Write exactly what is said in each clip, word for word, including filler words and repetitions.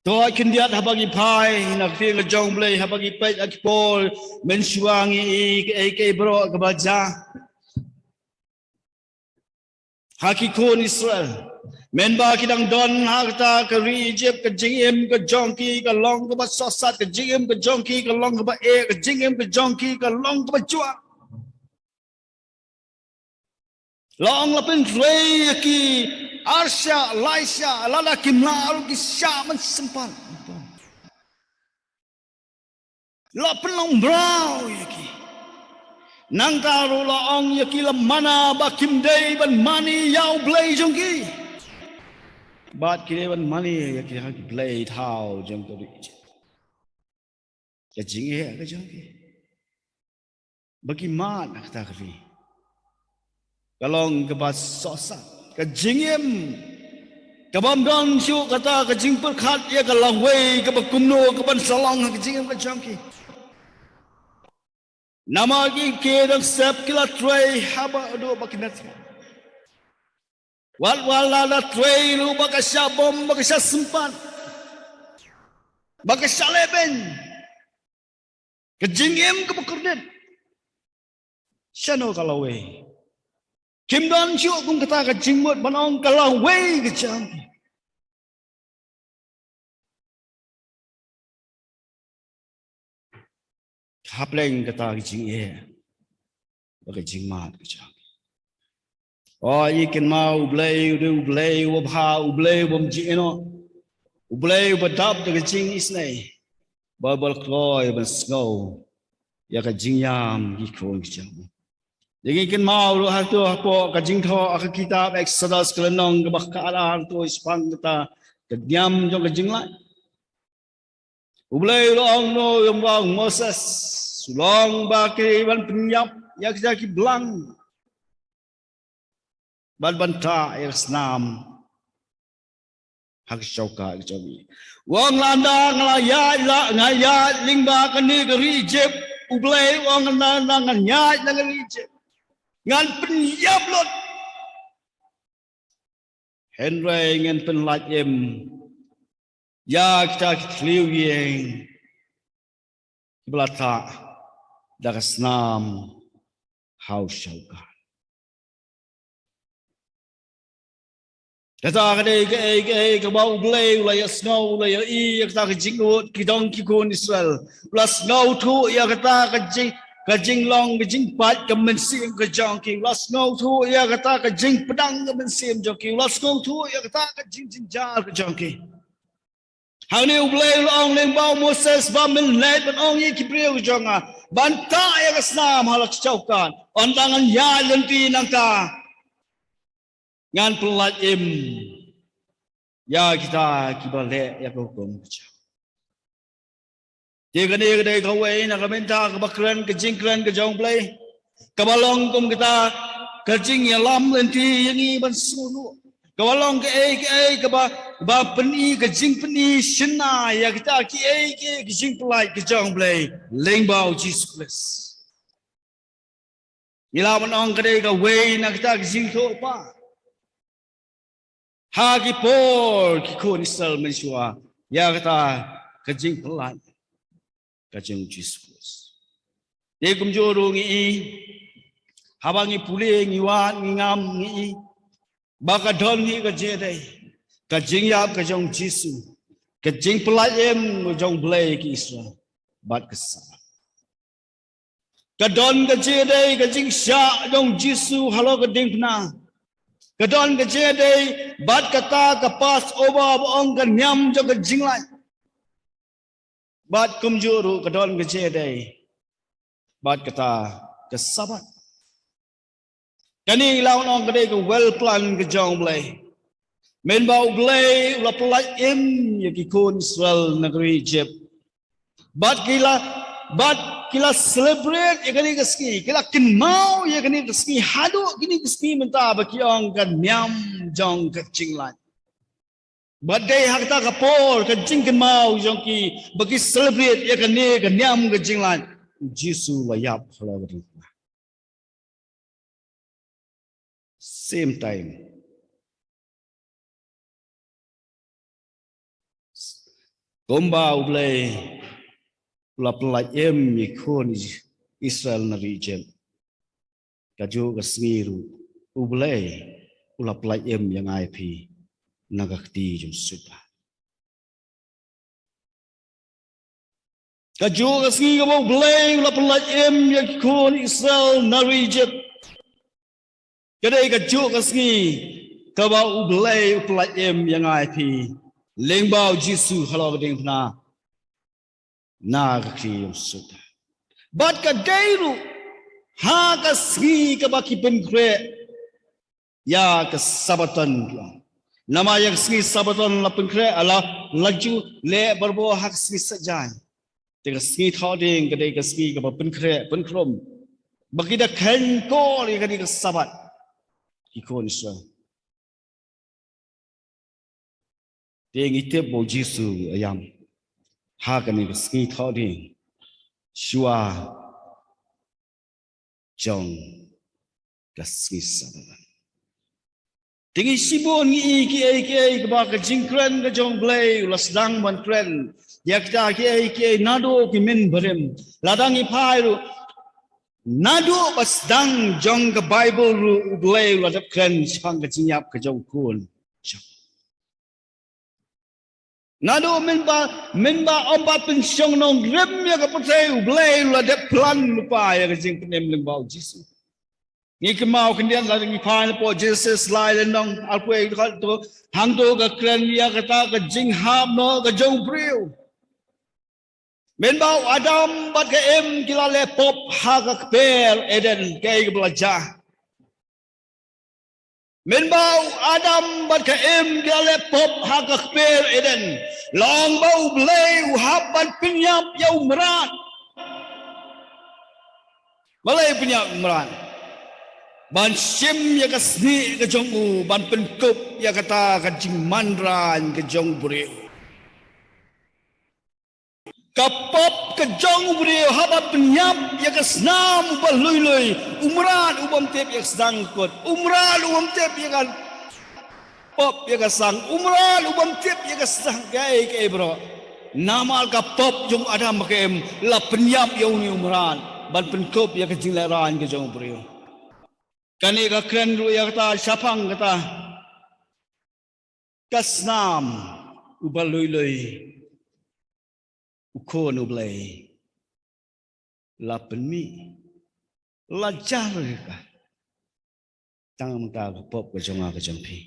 To khyndiat haba ngi phai na ka ktien ka jong U Blei, haba ngi peit ha ki por mynshuwa, ngi i kaei kaei baroh kaba jia ha ki khun Israel. Mynba ki dang don ha kata ka ri Egypt, ka jingim ka jong ki ka long kaba sohsat, ka jingim ka jong ki ka long kaba eh, ka jingim ka jong ki ka long kaba juak. La ong la pyntrei ïa ki ar shah lai shah, lada kim lah ruh ki shah mynsiem pat. La pynlong mraw ïa ki. Nangta ruh la ong ïa ki, la mana ba kim dei ban mane ïa U Blei jong ki, bad ki dei ban mane ïa ki ha ki blei thaw jong ka ri Egypt. Ka jingeh ka jong ki ba ki mad na kata ka ri ka long kaba sohsat. Ka jingim kabym don shuh kata ka jingpyrkhat ïa ka lawei kaba kumno kaban sa long ha ka jingim ka jong ki. Namar ki, ki dang sep, ki la trei haba haduh ba ki nat. Wat wat la la trei ruh ba ka shah bom, ba ka shah sympat, ba ka shah leh beiñ. Ka jingim kaba kordit. Shano ka lawei? Kim don shuh kum kata ka jingmut ban ong ka lawei ka jong ki. Hapdeng kata ka jingeh bad ka jingmad ka jong ki. O, ngi kynmaw U Blei u dei U Blei uba bha, U Blei uba ym ju ïehnoh, U Blei uba dap da ka jingisynei, ba u la kloi ban sngew ïa ka jingïam ki khun ki jong u. Ngi kynmaw ruh hato hapoh ka jingthoh ha ka kitab Exodus ka lynnong kaba khatar, hato shaphang kata ka niam jong ka jinglait. U Blei u la ong noh ïa u Moses, u la ong ba ki ban pynïap ïa kita ki blang bad ban tah ïa ka snam ha ka shaukat ka jong ngi. U ong, lada nga la ïaid, la nga ïaid lyngba kane ka ri Egypt, U Blei u ong, lada nga ïaid na ka ri Egypt, ngan pynïap lut. Hynrei ngan pynlait im ïa kita ki thliew ïing kiba la tah da ka snam ha u shaukat. Kata ka dei kaei kaei kaba U Blei u la ïohsngew, u la ïohi ïa kata ka jingud ki dong ki khun Israel. U la sngewthuh ïa kata ka jing, ka jinglong ka jingpait ka mynsiem ka jong ki. U la sngewthuh ïa kata ka jingpdang ka mynsiem jong ki. U la sngewthuh ïa kata ka jingjynjar ka jong ki. Hangne U Blei u la ong lyngba u Moses ba men leit ban ong ïa ki briew ka jong nga ban tah ïa ka snam ha la ka shaukat. Ynda ngan ïaid lynti nangta, ngan pynlait im ïa kita kiba leh ïa ka hukum ka jong. Te kane ka dei kawei na ka bynta kaba kren, ka jingkren ka jong U Blei, kaba long kum kata ka jingïalam lynti ïa ngi ban sngewthuh, kaba long kaei kaei kaba, ba pyni, ka jingpyni shynna ïa kita kiei kiei ki jingpynlait ka jong U Blei lyngba u Jisu Khrist. Ngi lah ban ong ka dei kawei na kita ki jingthohpah ha ki por ki khun Israel mynshuwa ïa kata ka jingpynlait ka jong u Jisu Khrist. Te kumjuh ruh ngi i, haba ngi pule, ngi wad, ngi ngam, ngi i ba ka don hi ka jingïadei, ka jingïap ka jong u Jisu, ka jingpynlait im ka jong U Blei ïa ki Israel bad ka Sabbath. Ka don ka jingïadei ka jingshah jong u Jisu halor ka diengphna. Ka don ka jingïadei bad kata ka Passover ba ong ka niam jong ka jinglait. Bad kumjuh ruh ka don ka jingïadei bad kata ka Sabbath. Kane ngi lah ban ong ka dei ka well plan ka jong U Blei. Mynba U Blei u la pynlait im ïa ki khun Israel na ka ri Egypt, bad ki la, bad ki la celebrate ïa kane ka sngi, ki la kynmaw ïa kane ka sngi haduh kine ki sngi mynta ba ki ong ka niam jong ka jinglait. Bad dei ha kata ka por, ka jingkynmaw jong ki, ba ki celebrate ïa kane ka niam ka jinglait, u Jisu u la ïap halor ka diengphna. Same time. Kumba U Blei u la pyllait im ïa ki khun Israel na ri Ijip, kajuh ka sngi ruh U Blei u la pyllait im ïa nga ïa phi na ka kti jong u Soitan. Kajuh ka sngi kaba U Blei u la pyllait im ïa ki khun Israel na ri Ijip, ka dei kajuh ka sngi kaba U Blei u pyllait im ïa nga ïa phi lyngba U Jisu halor ka diengphna na ka kti jong u Soitan. Bad ka dei ruh ha ka sngi kaba ki pynkhreh ïa ka Sabaton. Namar ïa ka sngi Sabaton la pynkhreh, la, la ju leh barabor ha ka sngi saitjaiñ. Te ka sngi Thohdieng ka dei ka sngi kaba pynkhreh pynkhrum, ba ki da kheiñ kor ïa kane ka Sabat, ki khun Israel. Te ngi tip ba U Jisu u ïam ha kane ka sngi Thohdieng shuwa jong ka sngi Sabat. Te ngi shibun ngi i kiei kiei kaba ka jingkren ka jong U Blei u la sdang ban kren ïa kita kiei kiei naduh ki mynbarim. Lada ngi phai ruh, naduh ba sdang jong ka Baibl ruh U Blei u la dep kren shaphang ka jingïap ka jong u Khun. Naduh mynba, mynba ym pat pynshong nongrim ïa ka pyrthei, U Blei u la dep plan lypa ïa ka jingpynim lyngba U Jisu. Ngi kynmaw khyndiat lada ngi phai napoh Genesis lai lynnong arphew, hangto ka kren ïa kata ka jinghap noh ka jong u briew. Mynba u Adam bad ka Im ki la leh pop ha ka kper Eden, kaei kaba la jia? Mynba u Adam bad ka Im ki la leh pop ha ka kper Eden, la ong ba U Blei u hap ban pynïap ïa u mrad. Balei u pynïap u mrad? Ban shim ïa ka snieh ka jong u, ban pynkup ïa kata ka jingmanraiñ ka jong u briew. Ka pop ka jong u briew hap ban pynïap ïa ka snam uba lui lui, u mrad u bym tip ïa ka sdang kut, u mrad u bym tip ïa ka pop ïa ka sdang, u mrad u bym tip ïa ka sdang kaei kaei baroh. Namar ka pop jong u Adam bad ka Im la pynïap ïa une u mrad ban pynkup ïa ka jinglehraiñ ka jong u briew. Kane ka kren ruh ïa kata, shaphang kata ka snam uba lui lui, u Khun U Blei la pynmih, la jar ïa ka tang na bynta ka pop ka jong nga ka jong phi.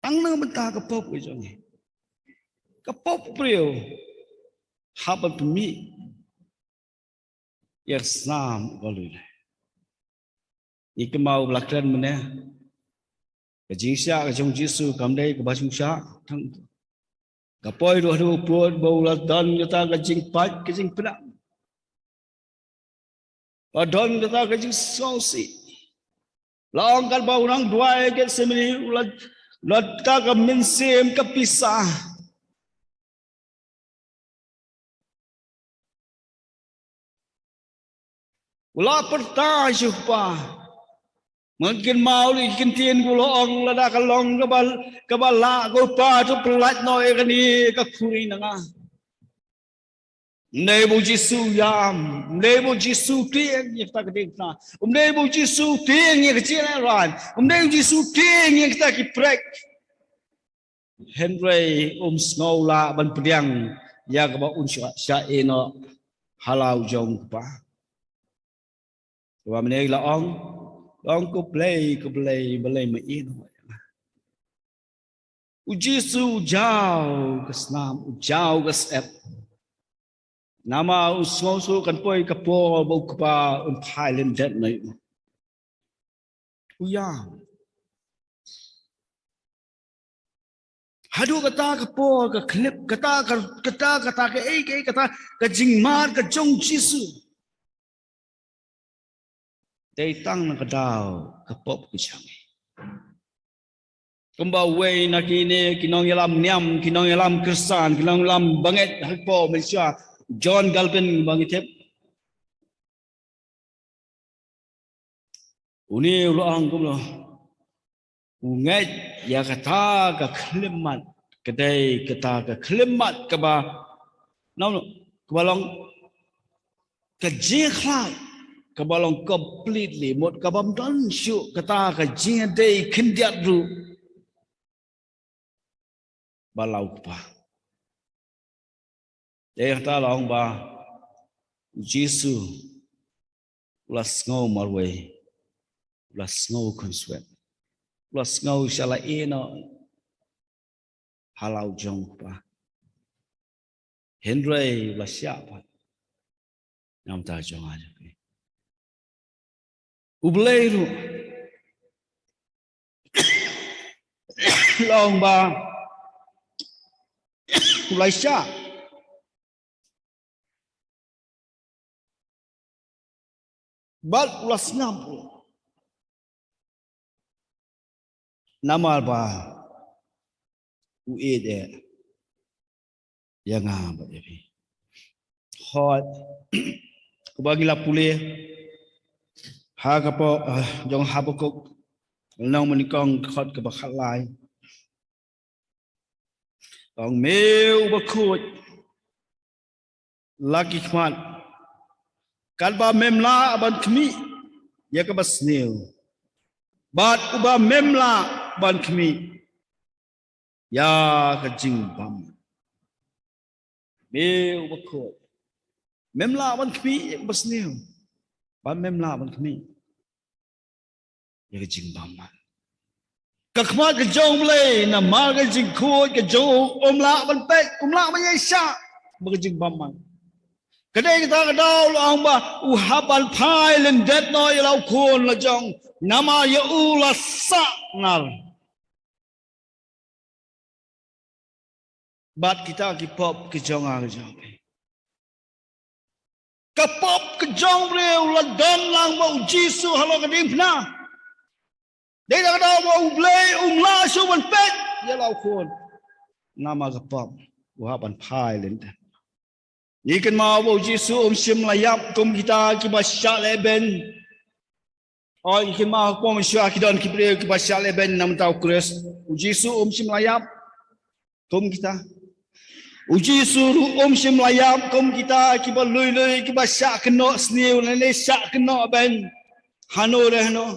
Tang na bynta ka pop ka jong ngi. Ka pop briew hap ban pynmih ïa ka snam uba lui lui. Ngi kynmaw ba la kren mynne, ka jingshah ka jong u Jisu kam dei kaba shu shah tang, ka poi ruh haduh pud ba u la don kata ka jingpait ka jingpynah, ba don kata ka jingsngewsih. La ong katba u nang duwai ha Gethsemane, u la, la kata ka mynsiem ka pisa. U la pyrta sha u Kpa. Ngan kynmaw ïa ki ktien ba u la ong, lada ka long kaba, kaba lah ko Kpa, to pyllait noh ïa kane ka khuri na nga. Ym dei ba u Jisu u ïam, ym dei ba u Jisu u tieng ïa kata ka diengphna, ym dei ba u Jisu u tieng ïa ka jinglehraiñ, ym dei u Jisu u tieng ïa kita ki prek. Hynrei um sngew lah ban pdiang ïa kaba un shah, shah ïeh noh ha la u jong u Kpa. Kaba mynne la ong, la ong, ko Blei, ko Blei, balei me ïeh noh ïa nga? U Jisu u jaw ka snam, u jaw ka syep. Namar u sngewsuk kan poi ka por ba u Kpa un phai lyndet noh ïa u. U ïam. Haduh kata ka por, ka khyllipmat, kata ka, kata, kata kaei kaei, kata ka jingmad ka jong u Jisu. Dei tang na ka daw ka pop ka jong ngi. Kumba uwei na kine ki nongïalam niam, ki nongïalam Khristan, ki nongïalam bangeit ha ka por mynshuwa, John Calvin ba ngi tip. Une u la ong kumno? U ngeit ïa kata ka khyllipmat Ka dei kata ka khyllipmat kaba, no, no, kaba long ka jingkhlaiñ kaba long completely, mut kaba ym don shuh kata ka jingdei khyndiat ruh ba la u Kpa. Te hangta la ong ba u Jisu u la sngew marwei, u la sngew khunswet, u la sngew sha la ïeh noh ha la u jong u Kpa. Hynrei u la shah pat na ka bynta jong nga jong phi. U Blei ruh la ong ba u la shah bad u la sngap ruh. Namar ba u ïeit eh ïa nga bad ïa phi. Hooid, kumba ngi la pule ha ka por, eh, jong Habakuk, lynnong mynnyngkong, dkhot kaba khatlai. Ong, me u bakhuid, la ki khmat, katba mem lah ban khmih ïa kaba sniew, bad uba mem lah ban khmih ïa ka jingbam. Me u bakhuid, mem lah ban khmih ïa kaba sniew, bad mem lah ban khmih ïa ka jingbam. Ka khmat ka jong U Blei namar ka jingkhuid ka jong u, um lah ban peit, um lah ban ïaishah ba ka jingbam. Ka dei kata ka daw la ong ba u hap ban phai lyndet noh ïa la u khun la jong, namar ïa u la sah nar. Bad kita ki pop ki jong nga ki jong phi. Ka pop ka jong u briew la don lang bad u Jisu halor ka diengphna. Dei da ka daw ba U Blei um lah shuh ban peit ïa la u khun. Namar ka pop u hap ban phai lyndet. Ngi kynmaw ba u Jisu um shym la ïap kum kita kiba shah lehbeiñ. Oi, ngi kynmaw ha ka por mynshuwa ki don ki briew kiba shah lehbeiñ na ka bynta u Khrist. U Jisu um shym la ïap kum kita. U Jisu ruh um shym la ïap kum kita kiba lui lui, kiba shah kynnoh sniew lane shah kynnoh beiñ hano re hano.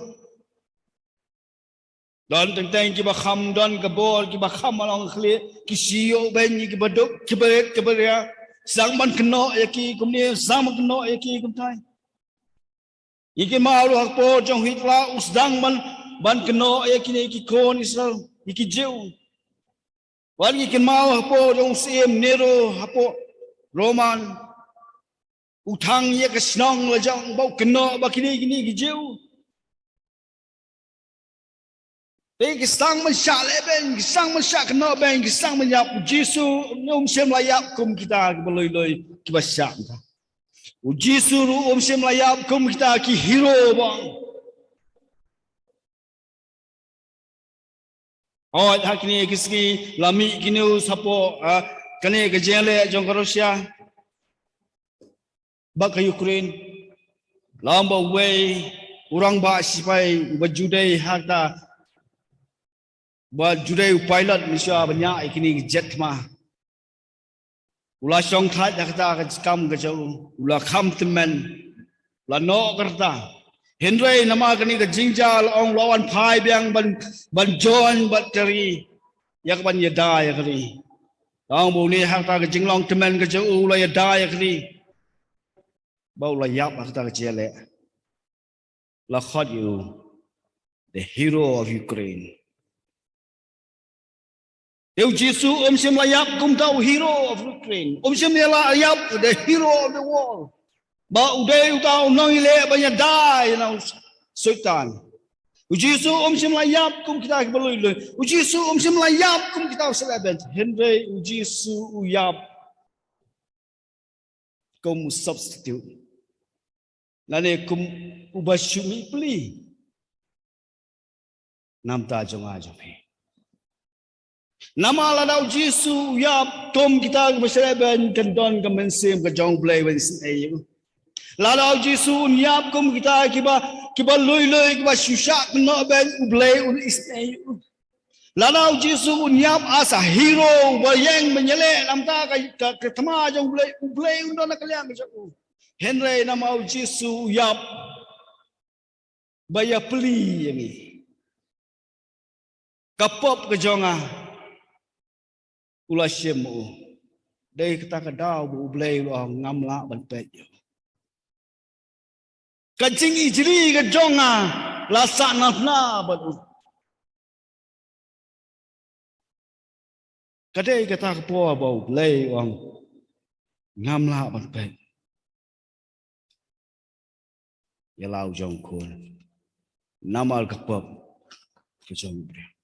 Don teng teng kiba kham don ka bor, kiba kham ban long khlieh, ki shu ïoh beiñ ïa kiba duk, kiba rit, kiba ria. Sdang ban kynnoh ïa ki kumne, sdang ban kynnoh ïa ki kumtai. Ngi kynmaw ruh ha ka por jong Hitler u sdang ban, ban kynnoh ïa kine ki khun Israel, ïa ki Jiw. Wat ngi kynmaw ha ka por jong u Syiem Nero ha ka por Roman, u thang ïa ka shnong la jong ba u kynnoh ba kine, kine ki Jiw. Te ki sdang ban shah lehbeiñ, ki sdang ban shah kynnoh beiñ, ki sdang ban ïap. U Jisu um shym la ïap kum kita kiba lui lui, kiba shah. U Jisu ruh um shym la ïap kum kita ki hero ba. Hooid, ha kine ki sngi la mih ki news hapoh, ah, kane ka jingïaleh jong ka Russia bad ka Ukraine. La ong ba uwei u rangbah sipai uba ju dei ha kata, uba ju dei u pilot mynshuwa ban ïaid ïa kine ki jet thma. U la shongthait ha kata ka kam ka jong u, u la kham tymmen, u la noh ka rta. Hynrei namar kane ka jingjia la ong u la wan phai biang ban, ban join bad ka ri, ïa ka ban ïada ïa ka ri. La ong ba une ha kata ka jinglong tymmen ka jong u u la ïada ïa ka ri. Ba u la ïap ha kata ka jingïaleh. La khot ïa u the hero of Ukraine. Te u Jisu um shym la ïap kum uta u hero of Ukraine. Um shym la ïap the hero of the world. Ba u dei uta u nongïaleh ban ïada ïa u Soitan. U Jisu um shym la ïap kum kita kiba lui lui. U Jisu um shym la ïap kum kita u shah lehbeiñ. Hynrei u Jisu u ïap kum u substitute, lane kum uba shu mih pli na ka bynta jong nga jong phi. Namar lada u Jisu u ïap kum kita kiba shah lehbeiñ, kan don ka mynsiem ka jong U Blei ban isynei ïa u. Lada u Jisu un ïap kum kita kiba, kiba lui lui, kiba shu shah kynnoh beiñ, U Blei un isynei ïa u. Lada u Jisu un ïap as a hero ba ïeng mynjur, namar ka, ka, ka thma jong u Blei, u Blei un don na ka liang jong u. Hynrei namar u Jisu u ïap ba ïapli ïa ngi. Ka pop ka jong nga u la shim u. Dei kata ka daw ba u Blei u ong ngam lah ban peit ïa u. Ka jingijli ka jong nga la sah na thla bad u. Ka dei kata ka por ba u Blei u ong ngam lah ban peit ïa la u jong u khun. Namar ka pop ka jong u briew.